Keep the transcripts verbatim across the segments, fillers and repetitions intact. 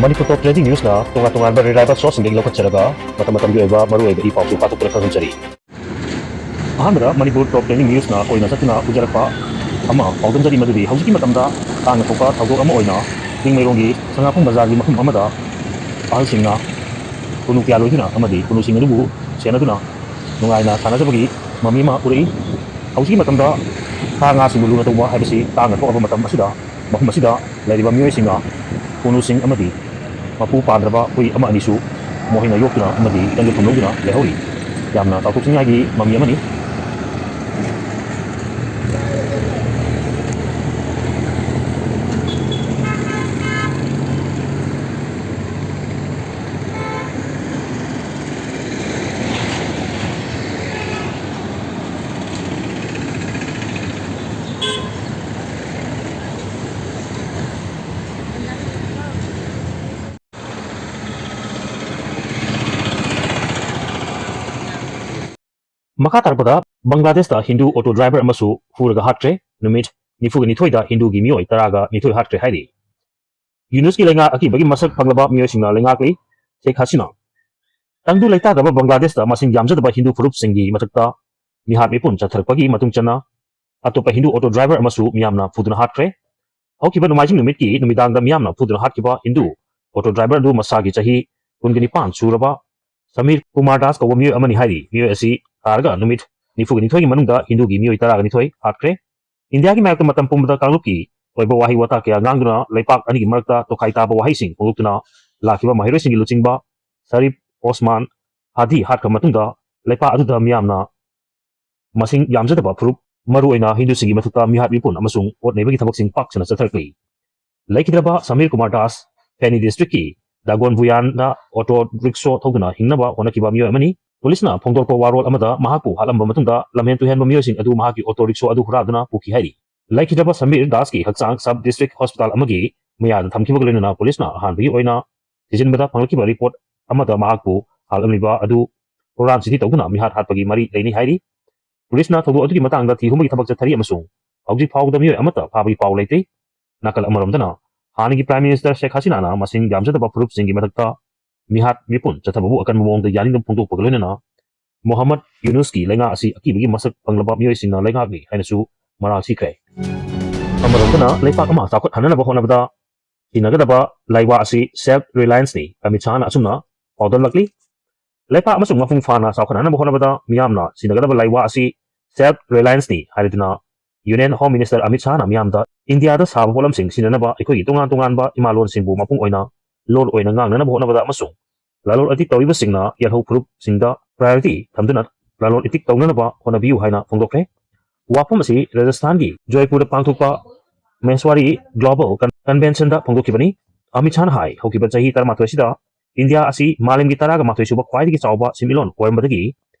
ꯃꯅꯤꯄꯨꯔ ꯇꯣꯞ trending ꯅ꯭ꯌꯨꯁꯅ ꯇꯣꯉꯥꯟ ꯇꯣꯉꯥꯟꯕ reliable ꯁꯣꯔꯁꯁꯤꯡꯗꯒꯤ ꯂꯧꯈꯠꯆꯔꯒ ꯃꯇꯝ ꯃꯇꯝꯒꯤ ꯑꯣꯏꯕ ꯃꯔꯨꯑꯣꯏꯕ ꯏ ꯄꯥꯎꯁꯨ ꯄꯥꯊꯣꯛꯇꯨꯅ ꯈꯪꯍꯟꯖꯔꯤ꯫ ꯑꯍꯥꯟꯕꯗ ꯃꯅꯤꯄꯨꯔ ꯇꯣꯞ ꯇ꯭ꯔꯦꯟꯗꯤꯡ ꯅ꯭ꯌꯨꯁꯅ ꯑꯣꯏꯅ ꯆꯠꯇꯨꯅ ꯄꯨꯖꯔꯛꯄ ꯑꯃ ꯄꯥꯎꯗꯝꯖꯔꯤ, ꯃꯗꯨꯗꯤ ꯍꯧꯖꯤꯛꯀꯤ ꯃꯇꯝꯗ ꯇꯥꯡꯅ ꯊꯣꯛꯄ ꯊꯧꯗꯣꯛ ꯑꯃ ꯑꯣꯏꯅ ꯆꯤꯡꯃꯩꯔꯣꯡꯒꯤ ꯁꯉꯥꯛꯄꯝ ꯕꯖꯥꯔꯒꯤ ꯃꯐꯝ ꯑꯃꯗ ꯑꯍꯜꯁꯤꯡꯅ ꯈꯨꯅꯨ ꯀꯌꯥ ꯂꯣꯏꯗꯨꯅ ꯑꯃꯗꯤ ꯈꯨꯅꯨꯁꯤꯡ ꯑꯗꯨꯕꯨ ꯁꯦꯟꯅꯗꯨꯅ ꯅꯨꯡꯉꯥꯏꯅ ꯁꯥꯟꯅꯖꯕꯒꯤ ꯃꯃꯤ ꯑꯃ ꯎꯔꯛꯏ꯫ ꯍꯧꯖꯤꯛꯀꯤ ꯃꯇꯝꯗ ꯁꯥ ꯉꯥꯁꯤꯡꯕꯨ ꯂꯨꯅ ꯇꯧꯕ ꯍꯥꯏꯕꯁꯤ ꯇꯥꯡꯅ ꯊꯣꯛꯂꯕ ꯃꯇꯝ ꯑꯁꯤꯗ, ꯃꯐꯝ ꯑꯁꯤꯗ ꯂꯩꯔꯤꯕ ꯃꯤꯑꯣꯏꯁꯤꯡꯅ ꯈꯨꯅꯨꯁꯤꯡ ꯑꯃꯗꯤ ꯃꯄꯨ ꯄꯥꯟꯗ꯭ꯔꯕ ꯍꯨꯏ ꯑꯃ ꯑꯅꯤꯁꯨ ꯃꯈꯣꯏꯅ ꯌꯣꯛꯇꯨꯅ ꯑꯃꯗꯤ ꯏꯇꯪꯗ ꯊꯨꯝ ꯂꯧꯗꯨꯅ ꯂꯩꯍꯧꯔꯤ꯫ ꯌꯥꯝꯅ ꯆꯥꯎꯊꯣꯛꯆꯅꯤꯡꯉꯥꯏꯒꯤ ꯃꯃꯤ ꯑꯃꯅꯤ꯫ ꯃꯈꯥ ꯇꯥꯔꯛꯄꯗ ꯕꯪꯒ꯭ꯂꯥꯗꯦꯁꯇ ꯍꯤꯟꯗꯨ ꯑꯣꯇꯣ ꯗ꯭ꯔꯥꯏꯚꯔ ꯑꯃꯁꯨ ꯐꯨꯔꯒ ꯍꯥꯠꯈ꯭ꯔꯦ꯫ ꯅꯨꯃꯤꯠ ꯅꯤꯐꯨꯒ ꯅꯤꯊꯣꯏꯗ ꯍꯤꯟꯗꯨꯒꯤ ꯃꯤꯑꯣꯏ ꯇꯔꯥꯒ ꯅꯤꯊꯣꯏ ꯍꯥꯠꯈ꯭ꯔꯦ ꯍꯥꯏꯔꯤ꯫ ꯌꯨꯅꯨꯁꯀꯤ ꯂꯩꯉꯥꯛ ꯑꯀꯤꯕꯒꯤ ꯃꯁꯛ ꯐꯪꯂꯕ ꯃꯤꯑꯣꯏꯁꯤꯡꯅ ꯂꯩꯉꯥꯛꯂꯤ꯫ ꯁꯦꯈ ꯍꯁꯤꯅꯥ꯫ ꯇꯪꯗꯨ ꯂꯩꯇꯥꯗꯕ ꯕꯪꯒ꯭ꯂꯥꯗꯦꯁꯇ ꯃꯁꯤꯡ ꯌꯥꯝꯖꯗꯕ ꯍꯤꯟꯗꯨ ꯐꯨꯔꯨꯞꯁꯤꯡꯒꯤ ꯃꯊꯛꯇ ꯃꯤꯍꯥꯠ ꯃꯤꯄꯨꯟ ꯆꯠꯊꯔꯛꯄꯒꯤ ꯃꯇꯨꯡ ꯆꯟꯅ ꯑꯇꯣꯞꯄ ꯍꯤꯟꯗꯨ ꯑꯣꯇꯣ ꯗ꯭ꯔꯥꯏꯚꯔ ꯑꯃꯁꯨ ꯃꯤꯌꯥꯝꯅ ꯐꯨꯗꯨꯅ ꯍꯥꯠꯈ꯭ꯔꯦ꯫ ꯍꯧꯈꯤꯕ ꯅꯣꯡꯃꯥꯏꯖꯤꯡ ꯅꯨꯃꯤꯠꯀꯤ ꯅꯨꯃꯤꯗꯥꯡꯗ ꯃꯤꯌꯥꯝꯅ ꯐꯨꯗꯨꯅ ꯍꯥꯠꯈꯤꯕ ꯍꯤꯟꯗꯨ ꯑꯣꯇꯣ ꯗ꯭ꯔꯥꯏꯚꯔ ꯑꯗꯨ ꯃꯁꯥꯒꯤ ꯆꯍꯤ ꯀꯨꯟꯒ ꯅꯤꯄꯥꯟ ꯁꯨꯔꯕ ꯁꯃꯤꯔ ꯀꯨꯃꯥꯔ ꯗꯥꯁ ꯀꯧꯕ ꯃꯤꯑꯣꯏ ꯑꯃꯅꯤ ꯍꯥꯏꯔꯤ꯫ ꯃꯤꯑꯣꯏ ꯑꯁꯤ ꯇꯥꯔꯒ ꯅꯨꯃꯤꯠ ꯅꯤꯐꯨꯒ ꯅꯤꯊꯣꯏꯒꯤ ꯃꯅꯨꯡꯗ ꯍꯤꯟꯗꯨꯒꯤ ꯃꯤꯑꯣꯏ ꯇꯔꯥꯒ ꯅꯤꯊꯣꯏ ꯍꯥꯠꯈ꯭ꯔꯦ꯫ ꯏꯟꯗꯤꯌꯥꯒꯤ ꯃꯥꯌꯣꯛꯇ ꯃꯇꯝ ꯄꯨꯝꯕꯗ ꯀꯥꯡꯂꯨꯞꯀꯤ ꯑꯣꯏꯕ ꯋꯥꯍꯩ ꯋꯥꯇꯥ ꯀꯌꯥ ꯉꯥꯡꯗꯨꯅ ꯂꯩꯄꯥꯛ ꯑꯅꯤꯒꯤ ꯃꯔꯛꯇ ꯇꯣꯈꯥꯏ ꯇꯥꯕ ꯋꯥꯍꯩꯁꯤꯡ ꯐꯣꯡꯗꯣꯛꯇꯨꯅ ꯂꯥꯛꯈꯤꯕ ꯃꯍꯩꯔꯣꯏꯁꯤꯡꯒꯤ ꯂꯨꯆꯤꯡꯕ ꯁꯔꯤꯐ ꯑꯣꯁꯃꯥꯟ ꯍꯥꯗꯤ ꯍꯥꯠꯈ꯭ꯔ ꯃꯇꯨꯡꯗ ꯂꯩꯄꯥꯛ ꯑꯗꯨꯗ ꯃꯤꯌꯥꯝꯅ ꯃꯁꯤꯡ ꯌꯥꯝꯖꯗꯕ ꯐꯨꯔꯨꯞ, ꯃꯔꯨꯑꯣꯏꯅ ꯍꯤꯟꯗꯨꯁꯤꯡꯒꯤ ꯃꯊꯛꯇ ꯃꯤꯍꯥꯠ ꯃꯤꯄꯨꯟ ꯑꯃꯁꯨꯡ ꯑꯣꯠ ꯅꯩꯕꯒꯤ ꯊꯕꯛꯁꯤꯡ ꯄꯥꯛ ꯁꯟꯅ ꯆꯠꯊꯔꯛꯂꯤ꯫ ꯂꯩꯈꯤꯗ꯭ꯔꯕ ꯁꯃꯤꯔ ꯀꯨꯃꯥꯔ ꯗꯥꯁ ꯐꯦꯅꯤ ꯗꯤꯁꯇ꯭ꯔꯤꯛꯀꯤ ꯗꯥꯒꯣꯟ ꯕꯨꯌꯥꯟꯗ ꯑꯣꯇꯣ ꯔꯤꯛꯁꯣ ꯊꯧꯗꯨꯅ ꯍꯤꯡꯅꯕ ꯍꯣꯠꯅꯈꯤꯕ ꯃꯤꯑꯣꯏ ꯑꯃꯅꯤ꯫ ꯄꯨꯂꯤꯁꯅ ꯐꯣꯡꯗꯣꯔꯛꯄ ꯋꯥꯔꯣꯜ ꯑꯃꯗ ꯃꯍꯥꯛꯄꯨ ꯍꯥꯠꯂꯝꯕ ꯃꯇꯨꯡꯗ ꯂꯝꯍꯦꯟ ꯇꯨꯍꯦꯟꯕ ꯃꯤꯑꯣꯏꯁꯤꯡ ꯑꯗꯨ ꯃꯍꯥꯛꯀꯤ ꯑꯣꯇꯣ ꯔꯤꯛꯁꯣ ꯑꯗꯨ ꯍꯨꯔꯥꯟꯗꯨꯅ ꯄꯨꯈꯤ ꯍꯥꯏꯔꯤ꯫ ꯂꯩꯈꯤꯗ꯭ꯔꯕ ꯁꯃꯤꯔ ꯗꯥꯁꯀꯤ ꯍꯛꯆꯥꯡ ꯁꯕ ꯗꯤꯁꯇ꯭ꯔꯤꯛ ꯍꯣꯁꯄꯤꯇꯥꯜ ꯑꯃꯒꯤ ꯃꯌꯥꯗ ꯊꯝꯈꯤꯕꯒ ꯂꯣꯏꯅꯅ ꯄꯨꯂꯤꯁꯅ ꯑꯍꯥꯟꯕꯒꯤ ꯑꯣꯏꯅ ꯊꯤꯖꯤꯟꯕꯗ ꯐꯪꯂꯛꯈꯤꯕ ꯔꯤꯄꯣꯔꯠ ꯑꯃꯗ ꯃꯍꯥꯛꯄꯨ ꯍꯥꯠꯂꯝꯂꯤꯕ ꯑꯗꯨ ꯍꯨꯔꯥꯟ ꯆꯤꯊꯤ ꯇꯧꯗꯨꯅ ꯃꯤꯍꯥꯠ ꯍꯥꯠꯄꯒꯤ ꯃꯔꯤ ꯂꯩꯅꯩ ꯍꯥꯏꯔꯤ꯫ ꯄꯨꯂꯤꯁꯅ ꯊꯧꯗꯣꯛ ꯑꯗꯨꯒꯤ ꯃꯇꯥꯡꯗ ꯊꯤ ꯍꯨꯝꯕꯒꯤ ꯊꯕꯛ ꯆꯠꯊꯔꯤ ꯑꯃꯁꯨꯡ ꯍꯧꯖꯤꯛ ꯐꯥꯎꯕꯗ ꯃꯤꯑꯣꯏ ꯑꯃꯠꯇ ꯐꯥꯕꯒꯤ ꯄꯥꯎ ꯂꯩꯇ꯭ꯔꯤ꯫ ꯅꯥꯀꯜ ꯑꯃꯔꯣꯝꯗꯅ ꯍꯥꯟꯅꯒꯤ Prime Minister ꯁꯦꯈ ꯍꯁꯤꯅꯥꯅ ꯃꯁꯤꯡ ꯌꯥꯝꯖꯗꯕ ꯐꯨꯔꯨꯞꯁꯤꯡꯒꯤ ꯃꯊꯛꯇ ꯃꯤꯍꯥꯠ ꯃꯤꯄꯨꯟ ꯆꯠꯊꯕꯕꯨ ꯑꯀꯟꯕ ꯃꯑꯣꯡꯗ ꯌꯥꯅꯤꯡꯗꯕ ꯐꯣꯡꯗꯣꯛꯄꯒ ꯂꯣꯏꯅꯅ ꯃꯣꯍꯝꯃꯗ ꯌꯨꯅꯨꯁꯀꯤ ꯂꯩꯉꯥꯛ ꯑꯁꯤ ꯑꯀꯤꯕꯒꯤ ꯃꯁꯛ ꯐꯪꯂꯕ ꯃꯤꯑꯣꯏꯁꯤꯡꯅ ꯂꯩꯉꯥꯛꯅꯤ ꯍꯥꯏꯅꯁꯨ ꯃꯔꯥꯜ ꯁꯤꯈ꯭ꯔꯦ꯫ ꯑꯃꯔꯣꯝꯗꯅ ꯂꯩꯄꯥꯛ ꯑꯃ ꯆꯥꯎꯈꯠꯍꯟꯅꯕ ꯍꯣꯠꯅꯕꯗ ꯁꯤꯖꯤꯟꯅꯒꯗꯕ ꯂꯥꯏꯋꯥ ꯑꯁꯤ self reliance ꯅꯤ, ꯑꯃꯤꯠ ꯁꯥꯍꯅ ꯑꯁꯨꯝꯅ ꯄꯥꯎꯗꯝꯂꯛꯂꯤ꯫ ꯂꯩꯄꯥꯛ ꯑꯃꯁꯨꯡ ꯃꯄꯨꯡ ꯐꯥꯅ ꯆꯥꯎꯈꯠꯍꯟꯅꯕ ꯍꯣꯠꯅꯕꯗ ꯃꯤꯌꯥꯝꯅ ꯁꯤꯖꯤꯟꯅꯒꯗꯕ ꯂꯥꯏꯋꯥ ꯑꯁꯤ self reliance ꯅꯤ ꯍꯥꯏꯔꯗꯨꯅ Union Home Minister ꯑꯃꯤꯠ ꯁꯥꯍꯅ ꯃꯤꯌꯥꯝꯗ ꯏꯟꯗꯤꯌꯥꯗ ꯁꯥꯕ ꯄꯣꯠꯂꯝꯁꯤꯡ ꯁꯤꯖꯤꯟꯅꯅꯕ ꯑꯩꯈꯣꯏꯒꯤ ꯇꯣꯉꯥꯟ ꯇꯣꯉꯥꯟꯕ ꯏꯃꯥꯂꯣꯟꯁꯤꯡꯕꯨ ꯃꯄꯨꯡ ꯑꯣꯏꯅ ꯂꯣꯟ ꯑꯣꯏꯅ ꯉꯥꯡꯅꯅꯕ ꯍꯣꯠꯅꯕꯗ ꯑꯃꯁꯨꯡ ꯂꯂꯣꯟ ꯏꯇꯤꯛ ꯇꯧꯔꯤꯕꯁꯤꯡꯅ ꯌꯦꯜꯍꯧ ꯐꯨꯔꯨꯞꯁꯤꯡꯗ priority ꯊꯝꯗꯨꯅ ꯂꯂꯣꯟ ꯏꯇꯤꯛ ꯇꯧꯅꯅꯕ ꯍꯣꯠꯅꯕꯤꯌꯨ ꯍꯥꯏꯅ ꯐꯣꯡꯗꯣꯛꯈ꯭ꯔꯦ꯫ ꯋꯥꯐꯝ ꯑꯁꯤ ꯔꯥꯖꯁꯊꯥꯟꯒꯤ ꯖꯣꯏꯄꯨꯔꯗ ꯄꯥꯡꯊꯣꯛꯄ ꯃꯦꯁꯋꯥꯔꯤ Global Con-, Convention ꯗ ꯐꯣꯡꯗꯣꯛꯈꯤꯕꯅꯤ꯫ ꯑꯃꯤꯠ ꯁꯥꯍꯅ ꯍꯥꯏ, ꯍꯧꯈꯤꯕ ꯆꯍꯤ ꯇꯔꯥꯃꯥꯊꯣꯏ ꯑꯁꯤꯗ ꯏꯟꯗꯤꯌꯥ ꯑꯁꯤ ꯃꯥꯂꯦꯝꯒꯤ ꯇꯔꯥꯒ ꯃꯥꯊꯣꯏ ꯁꯨꯕ ꯈ꯭ꯋꯥꯏꯗꯒꯤ ꯆꯥꯎꯕ ꯁꯦꯟꯃꯤꯠꯂꯣꯟ ꯑꯣꯏꯔꯝꯕꯗꯒꯤ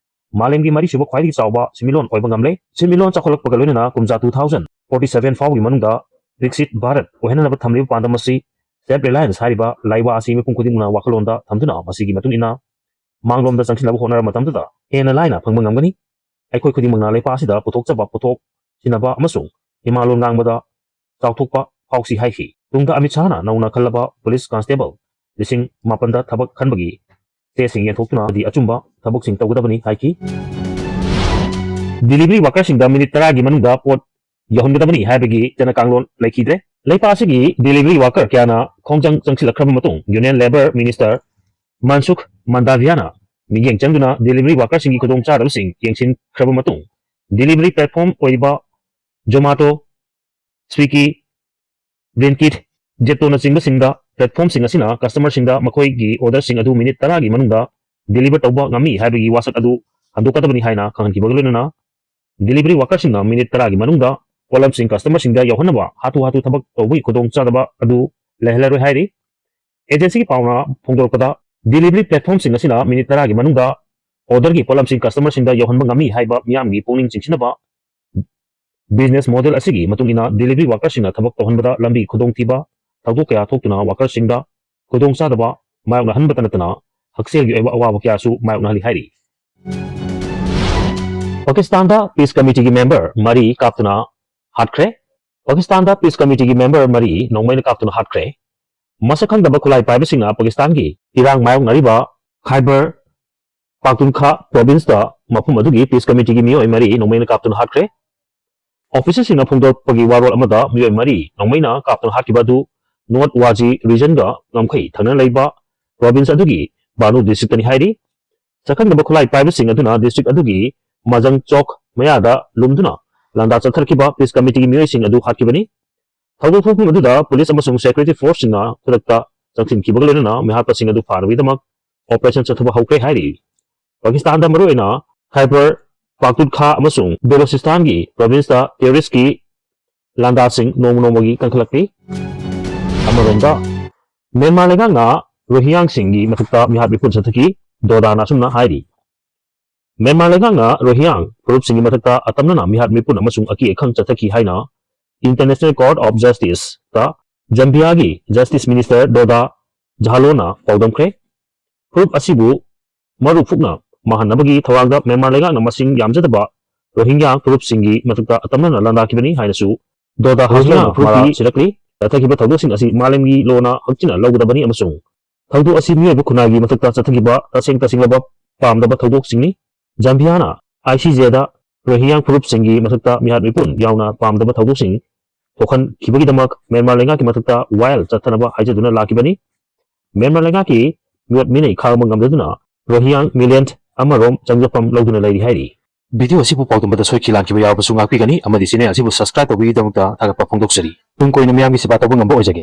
ꯃꯥꯂꯦꯝꯒꯤ ꯃꯔꯤꯁꯨꯕ ꯈ꯭ꯋꯥꯏꯗꯒꯤ ꯆꯥꯎꯕ ꯁꯦꯟꯃꯤꯠꯂꯣꯟ ꯑꯣꯏꯕ ꯉꯝꯂꯦ꯫ ꯁꯦꯟꯃꯤꯠꯂꯣꯟ ꯆꯥꯎꯈꯠꯂꯛꯄꯒ ꯂꯣꯏꯅꯅ ꯀꯨꯝꯖꯥ two thousand forty seven ꯐꯥꯎꯒꯤ ꯃꯅꯨꯡꯗ ꯕꯤꯛꯁꯤꯠ ꯚꯥꯔꯠ ꯑꯣꯏꯍꯟꯅꯕ ꯊꯝꯂꯤꯕ ꯄꯥꯟꯗꯝ ꯑꯁꯤ self reliance ꯍꯥꯏꯔꯤꯕ ꯂꯥꯏꯋꯥ ꯑꯁꯤ ꯃꯤꯄꯨꯝ ꯈꯨꯗꯤꯡꯃꯛꯅ ꯋꯥꯈꯜꯂꯣꯟꯗ ꯊꯝꯗꯨꯅ ꯃꯁꯤꯒꯤ ꯃꯇꯨꯡ ꯏꯟꯅ ꯃꯥꯡꯂꯣꯝꯗ ꯆꯪꯁꯤꯟꯅꯕ ꯍꯣꯠꯅꯔꯕ ꯃꯇꯝꯗꯨꯗ ꯍꯦꯟꯅ ꯂꯥꯏꯅ ꯐꯪꯕ ꯉꯝꯒꯅꯤ꯫ ꯑꯩꯈꯣꯏ ꯈꯨꯗꯤꯡꯃꯛꯅ ꯂꯩꯄꯥꯛ ꯑꯁꯤꯗ ꯄꯨꯊꯣꯛꯆꯕ ꯄꯣꯠꯊꯣꯛ ꯁꯤꯖꯤꯟꯅꯕ ꯑꯃꯁꯨꯡ ꯏꯃꯥꯂꯣꯟ ꯉꯥꯡꯕꯗ ꯆꯥꯎꯊꯣꯛꯄ ꯐꯥꯎꯁꯤ ꯍꯥꯏꯈꯤ꯫ ꯇꯨꯡꯗ ꯑꯃꯤꯠ ꯁꯥꯍꯅ ꯅꯧꯅ ꯈꯜꯂꯕ ꯄꯨꯂꯤꯁ ꯀꯟꯁꯇꯦꯕꯜ ꯂꯤꯁꯤꯡ ꯃꯥꯄꯟꯗ ꯊꯕꯛ ꯈꯟꯕꯒꯤ ꯆꯦꯁꯤꯡ ꯌꯦꯟꯊꯣꯛꯇꯨꯅ ꯑꯃꯗꯤ ꯑꯆꯨꯝꯕ ꯊꯕꯛꯁꯤꯡ ꯇꯧꯒꯗꯕꯅꯤ ꯍꯥꯏꯈꯤ꯫ Delivery workerꯁꯤꯡꯗ ꯃꯤꯅꯤꯠ ꯇꯔꯥꯒꯤ ꯃꯅꯨꯡꯗ ꯄꯣꯠ ꯌꯧꯍꯟꯒꯗꯕꯅꯤ ꯍꯥꯏꯕꯒꯤ ꯆꯠꯅ ꯀꯥꯡꯂꯣꯟ ꯂꯩꯈꯤꯗ꯭ꯔꯦ꯫ ꯂꯩꯄꯥꯛ ꯑꯁꯤꯒꯤ delivery worker ꯀꯌꯥꯅ ꯈꯣꯡꯖꯪ ꯆꯪꯁꯤꯜꯂꯛꯈ꯭ꯔꯕ ꯃꯇꯨꯡ Union Labour Minister ꯃꯟꯁꯨꯈ ꯃꯟꯗꯥꯚꯤꯌꯥꯅ ꯃꯤꯠꯌꯦꯡ ꯆꯪꯗꯨꯅ delivery workerꯁꯤꯡꯒꯤ ꯈꯨꯗꯣꯡꯆꯥꯗꯕꯁꯤꯡ ꯌꯦꯡꯁꯤꯟꯈ꯭ꯔꯕ ꯃꯇꯨꯡ delivery platform ꯑꯣꯏꯔꯤꯕ Zomato, Swiggy, Blinkit, Zeptoꯅꯆꯤꯡꯕꯁꯤꯡꯗ platformꯁꯤꯡ ꯑꯁꯤꯅ customerꯁꯤꯡꯗ ꯃꯈꯣꯏꯒꯤ orderꯁꯤꯡ ꯑꯗꯨ ꯃꯤꯅꯤꯠ ꯇꯔꯥꯒꯤ ꯃꯅꯨꯡꯗ deliver ꯇꯧꯕ ꯉꯝꯃꯤ ꯍꯥꯏꯕꯒꯤ ꯋꯥꯁꯛ ꯑꯗꯨ ꯍꯟꯗꯣꯛꯀꯗꯕꯅꯤ ꯍꯥꯏꯅ ꯈꯪꯍꯟꯈꯤꯕꯒ ꯂꯣꯏꯅꯅ delivery workerꯁꯤꯡꯅ ꯃꯤꯅꯤꯠ ꯇꯔꯥꯒꯤ ꯃꯅꯨꯡꯗ ꯄꯣꯠꯂꯝꯁꯤꯡ customerꯁꯤꯡꯗ ꯌꯧꯍꯟꯅꯕ ꯍꯥꯊꯨ ꯍꯥꯊꯨ ꯊꯕꯛ ꯇꯧꯕꯒꯤ ꯈꯨꯗꯣꯡꯆꯥꯗꯕ ꯑꯗꯨ ꯂꯩꯍꯜꯂꯔꯣꯏ ꯍꯥꯏꯔꯤ꯫ Agencyꯒꯤ ꯄꯥꯎꯅ ꯐꯣꯡꯗꯣꯔꯛꯄꯗ delivery platformꯁꯤꯡ ꯑꯁꯤꯅ ꯃꯤꯅꯤꯠ ꯇꯔꯥꯒꯤ ꯃꯅꯨꯡꯗ orderꯒꯤ ꯄꯣꯠꯂꯝꯁꯤꯡ customerꯁꯤꯡꯗ ꯌꯧꯍꯟꯕ ꯉꯝꯃꯤ ꯍꯥꯏꯕ ꯃꯤꯌꯥꯝꯒꯤ ꯄꯨꯛꯅꯤꯡ ꯆꯤꯡꯁꯤꯟꯅꯕ business model ꯑꯁꯤꯒꯤ ꯃꯇꯨꯡ ꯏꯟꯅ delivery workerꯁꯤꯡꯅ ꯊꯕꯛ ꯇꯧꯍꯟꯕꯗ ꯂꯝꯕꯤ ꯈꯨꯗꯣꯡꯊꯤꯕ ꯊꯧꯗꯣꯛ ꯀꯌꯥ ꯊꯣꯛꯇꯨꯅ workerꯁꯤꯡꯗ ꯈꯨꯗꯣꯡꯆꯥꯗꯕ ꯃꯥꯌꯣꯛꯅꯍꯟꯕꯇ ꯅꯠꯇꯅ ꯍꯛꯁꯦꯜꯒꯤ ꯑꯣꯏꯕ ꯑꯋꯥꯕ ꯀꯌꯥꯁꯨ ꯃꯥꯌꯣꯛꯅꯍꯜꯂꯤ ꯍꯥꯏꯔꯤ꯫ ꯄꯥꯀꯤꯁꯇꯥꯟꯗ peace committeeꯒꯤ member ꯃꯔꯤ ꯀꯥꯞꯇꯨꯅ ꯍꯥꯠꯈ꯭ꯔꯦ꯫ ꯄꯥꯀꯤꯁꯇꯥꯟꯗ ꯄꯤꯁ ꯀꯃꯤꯇꯤꯒꯤ ꯃꯦꯝꯕꯔ ꯃꯔꯤ ꯅꯣꯡꯃꯩꯅ ꯀꯥꯞꯇꯨꯅ ꯍꯥꯠꯈ꯭ꯔꯦ꯫ ꯃꯁꯛ ꯈꯪꯗꯕ ꯈꯨꯠꯂꯥꯏ ꯄꯥꯏꯕꯁꯤꯡꯅ ꯄꯥꯀꯤꯁꯇꯥꯟꯒꯤ ꯏꯔꯥꯡ ꯃꯥꯌꯣꯛꯅꯔꯤꯕ ꯈꯥꯏꯕꯔ ꯄꯥꯛꯇꯨꯟꯈꯥ ꯄ꯭ꯔꯣꯚꯤꯟꯁꯇ ꯃꯐꯝ ꯑꯗꯨꯒꯤ ꯄꯤꯁ ꯀꯃꯤꯇꯤꯒꯤ ꯃꯤꯑꯣꯏ ꯃꯔꯤ ꯅꯣꯡꯃꯩꯅ ꯀꯥꯞꯇꯨꯅ ꯍꯥꯠꯈ꯭ꯔꯦ꯫ ꯑꯣꯐꯤꯁꯔꯁꯤꯡꯅ ꯐꯣꯡꯗꯣꯔꯛꯄꯒꯤ ꯋꯥꯔꯣꯜ ꯑꯃꯗ ꯃꯤꯑꯣꯏ ꯃꯔꯤ ꯅꯣꯡꯃꯩꯅ ꯀꯥꯞꯇꯨꯅ ꯍꯥꯠꯈꯤꯕ ꯑꯗꯨ ꯅꯣꯔꯠ ꯋꯥꯖꯤ ꯔꯤꯖꯟꯒ ꯉꯝꯈꯩ ꯊꯪꯅꯅ ꯂꯩꯕ ꯄ꯭ꯔꯣꯚꯤꯟꯁ ꯑꯗꯨꯒꯤ ꯕꯥꯅꯨ ꯗꯤꯁꯇ꯭ꯔꯤꯛꯇꯅꯤ ꯍꯥꯏꯔꯤ꯫ ꯆꯥꯛꯈꯪꯗꯕ ꯈꯨꯠꯂꯥꯏ ꯄꯥꯏꯕꯁꯤꯡ ꯑꯗꯨꯅ ꯗꯤꯁꯇ꯭ꯔꯤꯛ ꯑꯗꯨꯒꯤ ꯃꯖꯪ ꯆꯣꯛ ꯃꯌꯥꯗ ꯂꯨꯝꯗꯨꯅ ꯂꯥꯟꯗꯥ ꯆꯠꯊꯔꯛꯈꯤꯕ ꯄꯤꯁ ꯀꯃꯤꯇꯤꯒꯤ ꯃꯤꯑꯣꯏꯁꯤꯡ ꯑꯗꯨ ꯍꯥꯠꯈꯤꯕꯅꯤ꯫ ꯊꯧꯗꯣꯛ ꯊꯣꯛꯐꯝ ꯑꯗꯨꯗ ꯄꯨꯂꯤꯁ ꯑꯃꯁꯨꯡ ꯁꯦꯀ꯭ꯌꯨꯔꯤꯇꯤ ꯐꯣꯔꯁꯁꯤꯡꯅ ꯈꯨꯗꯛꯇ ꯆꯪꯁꯤꯟꯈꯤꯕꯒ ꯂꯣꯏꯅꯅ ꯃꯤꯍꯥꯠꯄꯁꯤꯡ ꯑꯗꯨ ꯐꯥꯅꯕꯒꯤꯗꯃꯛ ꯑꯣꯄꯔꯦꯁꯟ ꯆꯠꯊꯕ ꯍꯧꯈ꯭ꯔꯦ ꯍꯥꯏꯔꯤ꯫ ꯄꯥꯀꯤꯁꯇꯥꯟꯗ ꯃꯔꯨꯑꯣꯏꯅ ꯈꯥꯏꯕꯔ ꯄꯥꯛꯇꯨꯟꯈꯥ ꯑꯃꯁꯨꯡ ꯕꯦꯂꯣꯆꯤꯁꯇꯥꯟꯒꯤ ꯄ꯭ꯔꯣꯚꯤꯟꯁꯇ ꯇꯦꯔꯣꯔꯤꯁꯀꯤ ꯂꯥꯟꯗꯥꯁꯤꯡ ꯅꯣꯡꯃ ꯅꯣꯡꯃꯒꯤ ꯀꯟꯈꯠꯂꯛꯂꯤ꯫ ꯑꯃꯔꯣꯝꯗ, ꯃ꯭ꯌꯥꯟꯃꯥꯔ ꯂꯩꯉꯥꯛꯅ ꯔꯣꯍꯤꯡꯌꯥꯁꯤꯡꯒꯤ ꯃꯊꯛꯇ ꯃꯤꯍꯥꯠ ꯃꯤꯄꯨꯟ ꯆꯠꯊꯈꯤ꯫ ꯗꯣꯗꯥꯅ ꯑꯁꯨꯝꯅ ꯍꯥꯏꯔꯤ, ꯃ꯭ꯌꯥꯟꯃꯥꯔ ꯂꯩꯉꯥꯛꯅ ꯔꯣꯍꯤꯡꯌꯥ ꯐꯨꯔꯨꯞꯁꯤꯡꯒꯤ ꯃꯊꯛꯇ ꯑꯇꯝꯅꯅ ꯃꯤꯍꯥꯠ ꯃꯤꯄꯨꯟ ꯑꯃꯁꯨꯡ ꯑꯀꯤ ꯑꯈꯪ ꯆꯠꯊꯈꯤ ꯍꯥꯏꯅ International Court of Justiceꯇ ꯖꯝꯕꯤꯌꯥꯒꯤ ꯖꯁꯇꯤꯁ ꯃꯤꯅꯤꯁꯇꯔ ꯗꯣꯗꯥ ꯖꯍꯥꯂꯣꯅ ꯄꯥꯎꯗꯝꯈ꯭ꯔꯦ꯫ ꯐꯨꯔꯨꯞ ꯑꯁꯤꯕꯨ ꯃꯔꯨ ꯐꯨꯛꯅ ꯃꯥꯡꯍꯟꯅꯕꯒꯤ ꯊꯧꯔꯥꯡꯗ ꯃ꯭ꯌꯥꯟꯃꯥꯔ ꯂꯩꯉꯥꯛꯅ ꯃꯁꯤꯡ ꯌꯥꯝꯖꯗꯕ ꯔꯣꯍꯤꯡꯒ꯭ꯌꯥ ꯐꯨꯔꯨꯞꯁꯤꯡꯒꯤ ꯃꯊꯛꯇ ꯑꯇꯝꯅꯅ ꯂꯥꯟꯗꯥꯈꯤꯕꯅꯤ ꯍꯥꯏꯅꯁꯨ ꯗꯣꯗꯥ ꯍꯥꯁꯅ ꯔꯣꯍꯤꯡꯒ꯭ꯌꯥ ꯐꯨꯔꯨꯞꯀꯤ ꯃꯔꯥ ꯁꯤꯔꯛꯂꯤ꯫ ꯆꯠꯊꯈꯤꯕ ꯊꯧꯗꯣꯛꯁꯤꯡ ꯑꯁꯤ ꯃꯥꯂꯦꯝꯒꯤ ꯂꯣꯅ ꯍꯛꯆꯤꯟꯅ ꯂꯧꯒꯗꯕꯅꯤ ꯑꯃꯁꯨꯡ ꯊꯧꯗꯣꯛ ꯑꯁꯤ ꯃꯤꯑꯣꯏꯕ ꯈꯨꯟꯅꯥꯏꯒꯤ ꯃꯊꯛꯇ ꯆꯠꯊꯈꯤꯕ ꯇꯁꯦꯡ ꯇꯁꯦꯡꯂꯕ ꯄꯥꯝꯗꯕ ꯊꯧꯗꯣꯛꯁꯤꯡꯅꯤ꯫ ꯖꯝꯕꯤꯌꯥꯅ ICJꯗ ꯔꯣꯍꯤꯡꯒ꯭ꯌꯥ ꯐꯨꯔꯨꯞꯁꯤꯡꯒꯤ ꯃꯊꯛꯇ ꯃꯤꯍꯥꯠ ꯃꯤꯄꯨꯟ ꯌꯥꯎꯅ ꯄꯥꯝꯗꯕ ꯊꯧꯗꯣꯛꯁꯤꯡ ꯊꯣꯛꯍꯟꯈꯤꯕꯒꯤꯗꯃꯛ ꯃ꯭ꯌꯥꯟꯃꯥꯔ ꯂꯩꯉꯥꯛꯀꯤ ꯃꯊꯛꯇ ꯋꯥꯌꯦꯜ ꯆꯠꯊꯅꯕ ꯍꯥꯏꯖꯗꯨꯅ ꯂꯥꯛꯈꯤꯕꯅꯤ꯫ ꯃ꯭ꯌꯥꯟꯃꯥꯔ ꯂꯩꯉꯥꯛꯀꯤ ꯃꯤꯑꯣꯠ ꯃꯤꯅꯩ ꯈꯥꯡꯕ ꯉꯝꯗꯗꯨꯅ ꯔꯣꯍꯤꯡꯒ꯭ꯌꯥ ꯃꯤꯂꯤꯌꯟ ꯑꯃꯔꯣꯝ ꯆꯪꯖꯐꯝ ꯂꯧꯗꯨꯅ ꯂꯩꯔꯤ ꯍꯥꯏꯔꯤ꯫ ꯚꯤꯗꯤꯑꯣ ꯑꯁꯤꯕꯨ ꯄꯥꯎꯗꯝꯕꯗ ꯁꯣꯏꯈꯤ ꯂꯥꯟꯈꯤꯕ ꯌꯥꯎꯔꯕꯁꯨ ꯉꯥꯛꯄꯤꯒꯅꯤ ꯑꯃꯗꯤ ꯆꯦꯅꯦꯜ ꯑꯁꯤꯕꯨ ꯁꯕꯁꯀ꯭ꯔꯥꯏꯕ ꯇꯧꯕꯤꯕꯒꯤꯗꯃꯛꯇ ꯊꯥꯒꯠꯄ ꯐꯣꯡꯗꯣꯛꯆꯔꯤ꯫ ꯇꯨꯡ ꯀꯣꯏꯅ ꯃꯤꯌꯥꯝꯒꯤ ꯁꯦꯕꯥ ꯇꯧꯕ ꯉꯝꯕ ꯑꯣꯏꯖꯒꯦ꯫